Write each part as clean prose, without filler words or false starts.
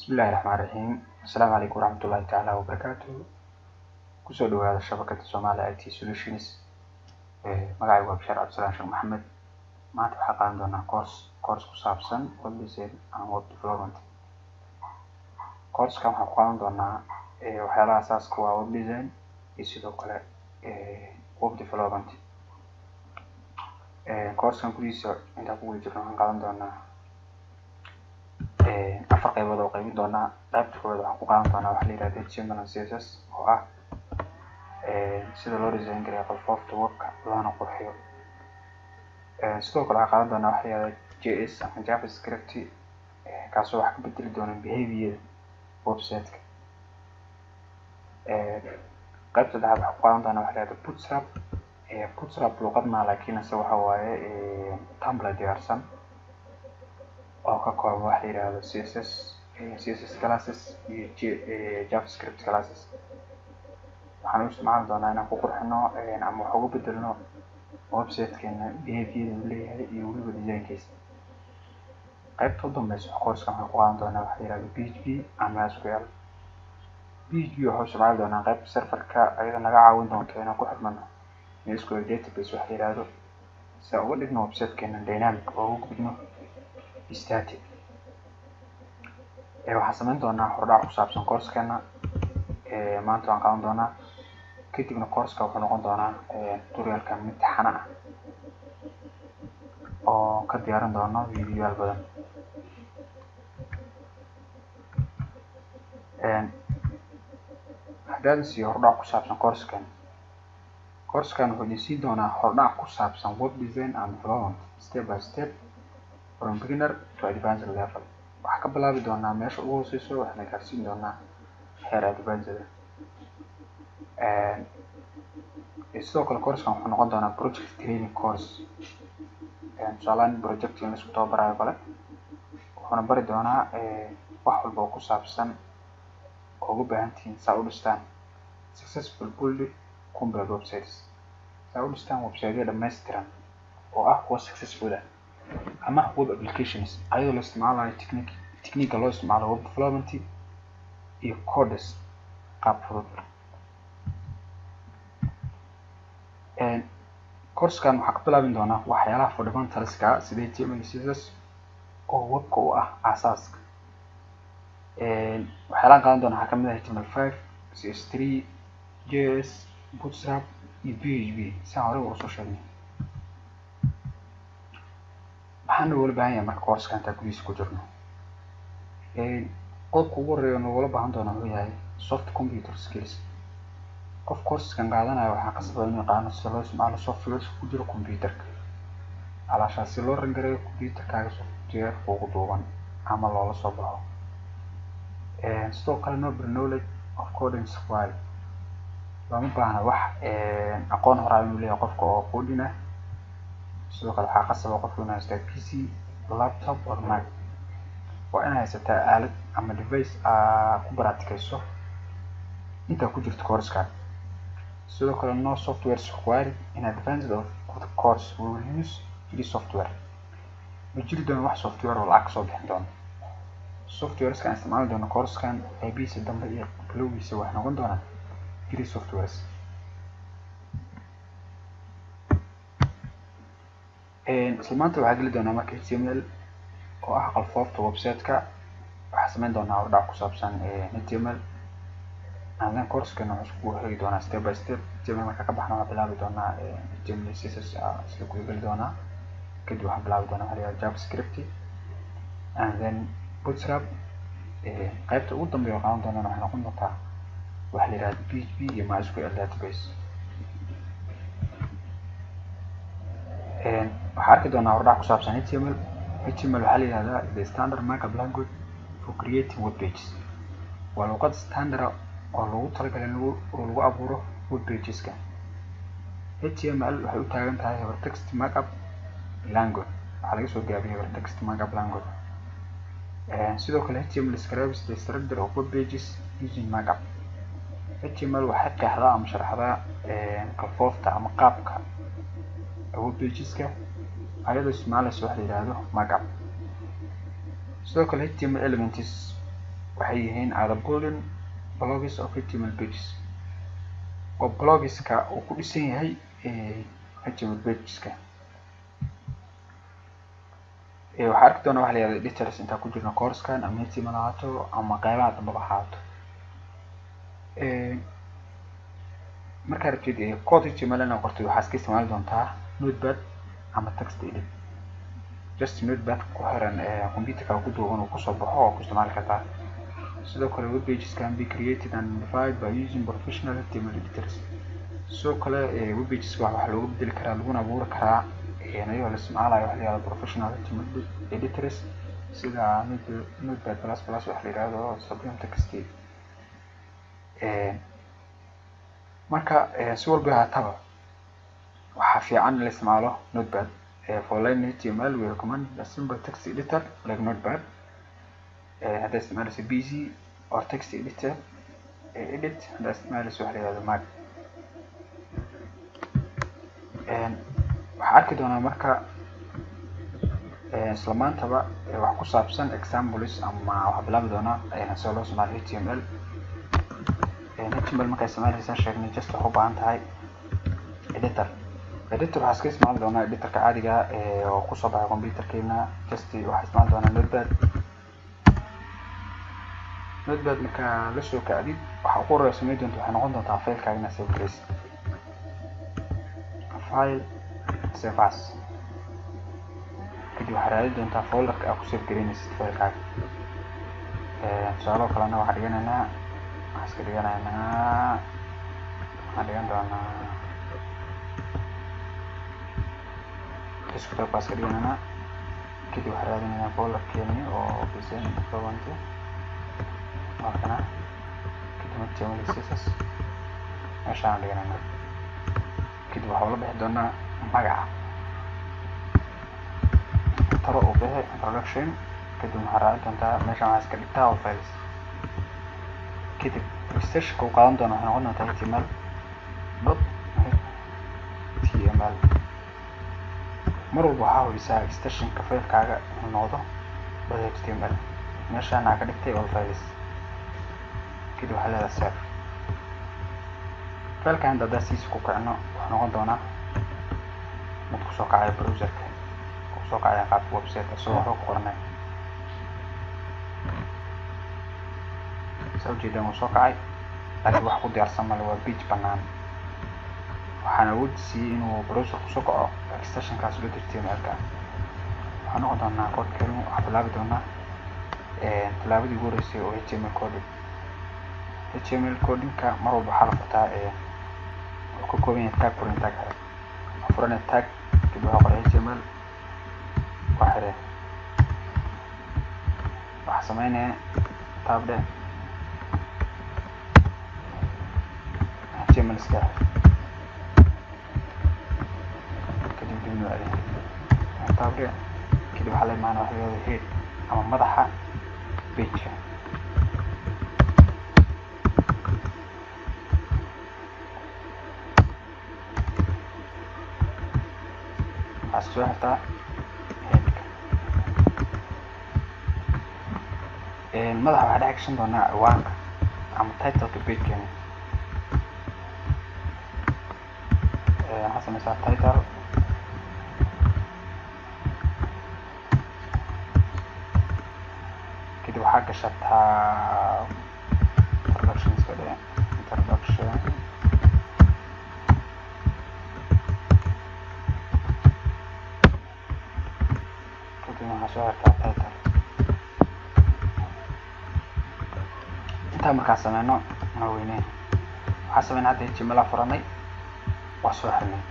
Bismillahi Raxmaani Raxiim. Asalaamu calaykum waraxmatullaahi tacaala wabarakaatuhu. Kusoo dhawaada shabakada Somali IT Solutions. Magacaygu waa Bashaar Cabdisalaan Sheekh Maxamed. Maanta waxaa qaadan doonaa course ku saabsan web design and web development. Course-kan waxaan ku qaadan doonaa waxyaalaha asaaska waa web design iyo sidoo kale web development. Course-kan gudihiisa intaan ku guda jirno waxaan qaadan doonaa afar qaybood oo qaybin doonaa. Qaybta koowaad waxaan ku qaadan doonaa waxa la yihahdo HTML and CSS, oo ah sida loo design gareeyo qalfoofta webka loona qurxiyo. Sidoo kale waxaan qaadan doonaa waxa la yihahdo JS ama JavaScript, kaasoo wax ka bedeli doona behavior website-ka. Qaybta saddexaad waxaan ku qaadan doonaa waxa la yihahdo Bootstrap. Bootstrap luqad ma, laakiin ise waxa waaye template diyaarsan oo ka kooban waxa la yihahdo CSS, CSS classes iyo JavaScript classes. Waxaan u isticmaali doonaa inaan ku qurxino ama wax uga bedelno website-keena behavior uu leeyahay iyo weliba design-kiisa. Qaybta u dambeysa course-kan waxaan ku qaadan doonaa waxa la yihahdo PHP ama SQL. PHP waxaan u isticmaali doonaa qaybta server-ka, iyadoo naga caawin doonto inaan ku xirmano SQL database waxa la yihahdo, si aan uga dhigno website-keena dynamic oo uga gudbino static. Waxaan samayn doonaa hordhac ku saabsan course-keena maanta waan qaadan doonaa. Kadibna course-ka wuxuu noqon doonaa tutorial-ka mid taxane ah oo ka diyaarin doono videoyaal badan. Haddaan siiyo hordhac ku saabsan course-kan, course-kan wuxuu idin siin doonaa hordhac ku saabsan web design and development step by step from beginner to advanced level. Waxaan ka bilaabi doonaa meesha ugu hooseyso, waxaana gaarsiin doonaa heer advanced. Sidoo kale course-kan wuxuu noqon doonaa project training course, tusaalahaan project in la isku tababarayo kale. Wuxuuna bari doonaa wax walba oo ku saabsan oo ugu baahan tihiin saa u dhistaan successful build complete websites, saa u dhistaan website-yo dhammaystiran oo ah kuwa successful ah ama web applications, ayadoo la isticmaalayo technique loo isticmaalo web development iyo codes qaab fudud. Course-kan waxaa ka bilaabin doonaa waxyaalaha fundamentalska sida HTML, CSS oo webka u ah aasaaska. Waxyaalahan qaadan doona waxaa kamid ah HTML5, CS3, JS, Bootstrap iyo PHP, saan horey usoo sheegnay. Maxaa nogula baahan yahay marka course-kan intaan gudihiisa ku jirno? Qodobka ugu horeeya nogula baahan doona wuxuu yahay soft computer skills. Qof course-kan qaadanaya waxaa qasab ah inuu yaqaano sida loo isticmaalo software ku jiro computer-ka, alaashaas si loo run gareeyo computer-kaaga software kugu duuban ama loola soo baxo. Sidoo kale no knowledge of coding required. Looma baahna wax aqoon horaa inuu leeyahay qofka oo coding ah. Sidoo kale waxaa qasab ah qofka inuu haysto PC, laptop or Mac. Waa inaad haysataa aalad ama device aad ku baraatikeyso intaa ku jirto course-kan. Sidoo kale no software required in advance of the course, we will use free software. Ma jiri doono wax software oo lacag soo bixin doono. Softwares-kan isticmaali doono course-kan qaybihiisa dambe iyo bilowgiisa waxay noqon doonaan free softwares. Isla maanta waxaa geli doonaa marka HTML oo ah qalfoofta website-ka. Waxaa samayn doonaa hordhac ku saabsan HTML, and then course-kan wuxuu isku xigi doonaa step by step. HTML marka ka baxno waxaan bilaabi doonaa HTML, CSS isla guda geli doonaa. Kadib waxaan bilaabi doonaa waxa la yihahdo JavaScript and then Bootstrap. Qaybta ugu dambeeya oo qaadan doonana waxay noqon doontaa waxa la yihahdo PHP iyo MySQL database. Waxaan arki doonaa hordhac ku saabsan HTML. HTML waxaa la yihahdaa the standard markup language for creating web pages. Waa luqad standard ah oo loogu talagalay in lagu abuuro web pages-ka. HTML waxay u taagan tahay hypertext markup language, waxaa laga soo gaabiyay hypertext markup language. Sidoo kale HTML describes the structure of web pages using markup. HTML waxay qeexdaa ama sharaxdaa qalfoofta ama qaabka web pages-ka ayadoo isticmaalaysa waxa la yihahdo markup. Sidoo kale HTML elements Waxay yihiin are the building blocks of HTML pages. Waa blocks-ka uu ku dhisan yahay HTML pages-ka. Waxaa arki doonaa waxa la yihahdo editors intaan ku jirno course-kan, ama HTML ha ahaato ama qeybaha dambaba ha ahaato. Markaad rabtid code HTML inaad qortid, waxaa iska isticmaali doontaa Notepad ama text edit. Just Notepad ku xiran computerka ku duuban uu kusoo baxo oo ku isticmaali kartaa. Sidoo kale web pages can be created and modified by using professional HTML editors. Sidoo kale web pages waxaa looga bedeli karaa laguna abuuri karaa iyadoo la isticmaalayo waxa la yihahdo professional HTML editors, sida Notepad plus plus, waxa la yihahdo Sublime Text. Marka si walba ahaataba, waxaa fiican in la isticmaalo Notepad. For learning HTML, we recommend a simple text editor like Notepad. Haddaad isticmaalayso PC or text editor edit, haddaad isticmaalayso waxa la yihahdo Mac. Waxaa arki doonaa marka isla maantaba wax ku saabsan examples, ama waxaa bilaabi doonaa sida loo isticmaalo HTML. HTML markaa isticmaalaysa, sheegnay, just waxaa u baahan tahay editor. Editor waxaa iska isticmaali doonaa editorka caadiga oo kusoo baxay computerkeena. Just waxaa isticmaali doonaa Notepad. Notepad markaa la soo kacdid, waxa ugu horreeya samayn doonta waxay noqon doontaa filekaaga inaad save garaysid. File, save as. Kadib waxaad raadin doontaa folderka aad ku save garaynaysid filekaaga. Tusaale oo kalena waxaan dhiganaynaa, waxaan iska dhiganaynaa, waxaan dhigan doonaa desktop baa iska dhiganaynaa. Kadib waxaan raadinaynaa folderkeeni oo design development, waa kana. Kadib HTML, CSS meeshaan dhiganaynaa. Kadib waxaa ula bixi doonaa magaca taro uu bixi introduction. Kadib waxaa raacin doontaa meeshaan, waxaa iska dhigtaa all files. Kadib extensionka uu qaadan doono waxay noqon doontaa html dot html. Mar walba waxaa hubisaa extensionka filekaaga inuu noqdo dot html. Meeshaan aa ka dhigtay all files. Kadib waxaa leedahay save. Fileka hadda haddaa siisa ku kicino, wuxuu noqon doonaa mid kusoo kacaya browserka, kusoo kacaya qaabka website isagoo waxba ku qoranay. Saa ujeedaan, wuu soo kacay, laakiin wax ku diyaarsan male, waa page banaan. Waxaan awood siiyey inuu browser kusoo kaco extensionkaas dot html-ka. Waxaan noqon doonaa code-keeni. Waxaan bilaabi doonaa tallaabadii ugu horreysay oo HTML coding. HTML codingka mar walba waxaa la furtaa, wuxuu ka kooban yahay tag furan, tag xiran. Waxaa furanaya tag, kadib waxaa qoray HTML, waa xireen. Waxaa sameynaya tab dheh, HTML iska xir, kadib dib noo celiya tab dheh. Kadib waxaa la imaanaya waxa la yihahdo head ama madaxa page-ka. Waxaa soo xirtaa headka. Madaxa waxaa dhex gashan doonaa ciwaanka ama titleka page-keena. Waxaa sameysaa title. Kadib waxaa gashataa introduction, iska dhe introduction. Kadib waxaa soo xirtaa title. Intaa markaa sameyno, noo weynee. Waxaa sameynay hadda HTML furanay, waa soo xirnay.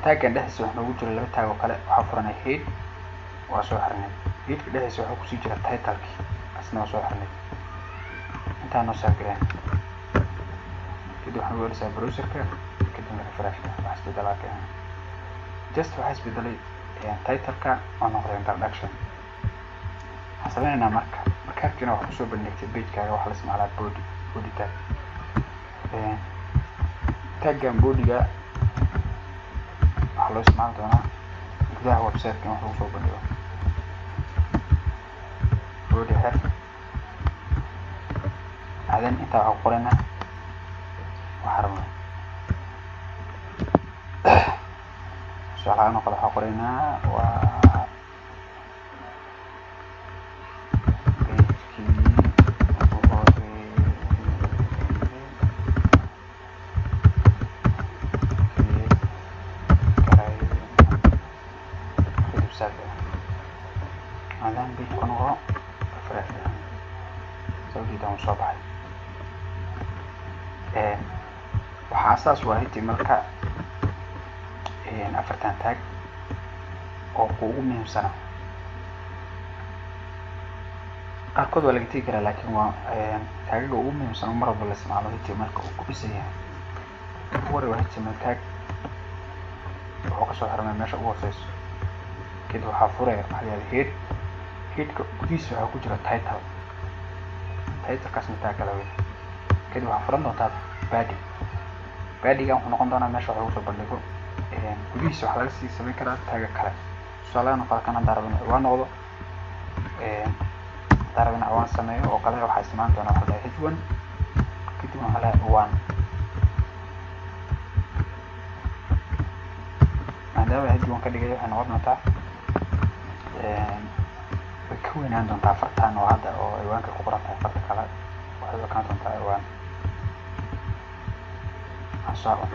Taggan dhexdiisa wax noogu jira laba tag oo kale. Waxaa furanay head, waa soo xirnay. Headka dhexdiisa waxaa kusii jira titlekii, asna waa soo xirnay. Intaa noo save gareen. Kadib waxaan u celisaa browserka, kadibna refresh. Wax isbedelaa keena? Just waxaa isbedelay titleka oo noqday introduction. Waxaan sameynaynaa marka, marka rabtid wax kusoo bandhigtay pagekaaga, waxaa la isticmaalaa body tag. Taggan bodyga waxaa loo isticmaali doonaa gudaha website-ka in wax lagu soo bandhigo. Body xir. Adan intaa waxaa ku qoraynaa waxaa rabnaa. Tusaalahaan oo kale waxaa qoraynaa waa page-kii ugu horeeyay create garay. Kadib save. Adan page ku noqo, refresh. Soo jeedaan soo baxay. Waxaa asaas waa HTML-ka afartan tag oo kuugu muhiimsana. Qaarkood waa laga tegi karaa, laakiin waa tagaga ugu muhiimsan oo mar walba la isticmaalo HTML-ka uu ku dhisan yahay. Ugu horey waa HTML tag, wuxuu kasoo xirmay meesha ugu hooseyso. Kadib waxaa furaya waxaa la yihahda head. Headka gudihiisa waxaa ku jira title, titlekaasna tag kala wey. Kadib waxaa furan doontaa body. Bodygan wuxuu noqon doonaa meesha wax lagu soo bandhigo. Gudihiisa waxaa laga sii samayn karaa taga kale. Tusaalahan oo kale, kan haddaan rabo inuu ciwaan noqdo, haddaan rabo in ciwaan sameeyo oo kale, waxaa isticmaali doonaa waxa la dhahay h1. Kadib waxaa la ciwaan, maadaama h1 ka dhigay, waxay noqon doontaa way ka weynaan doontaa fartan oo hadda oo ciwaanka ku qoran tahay. Farta kale waxay u ekaan doontaa ciwaan asaaba.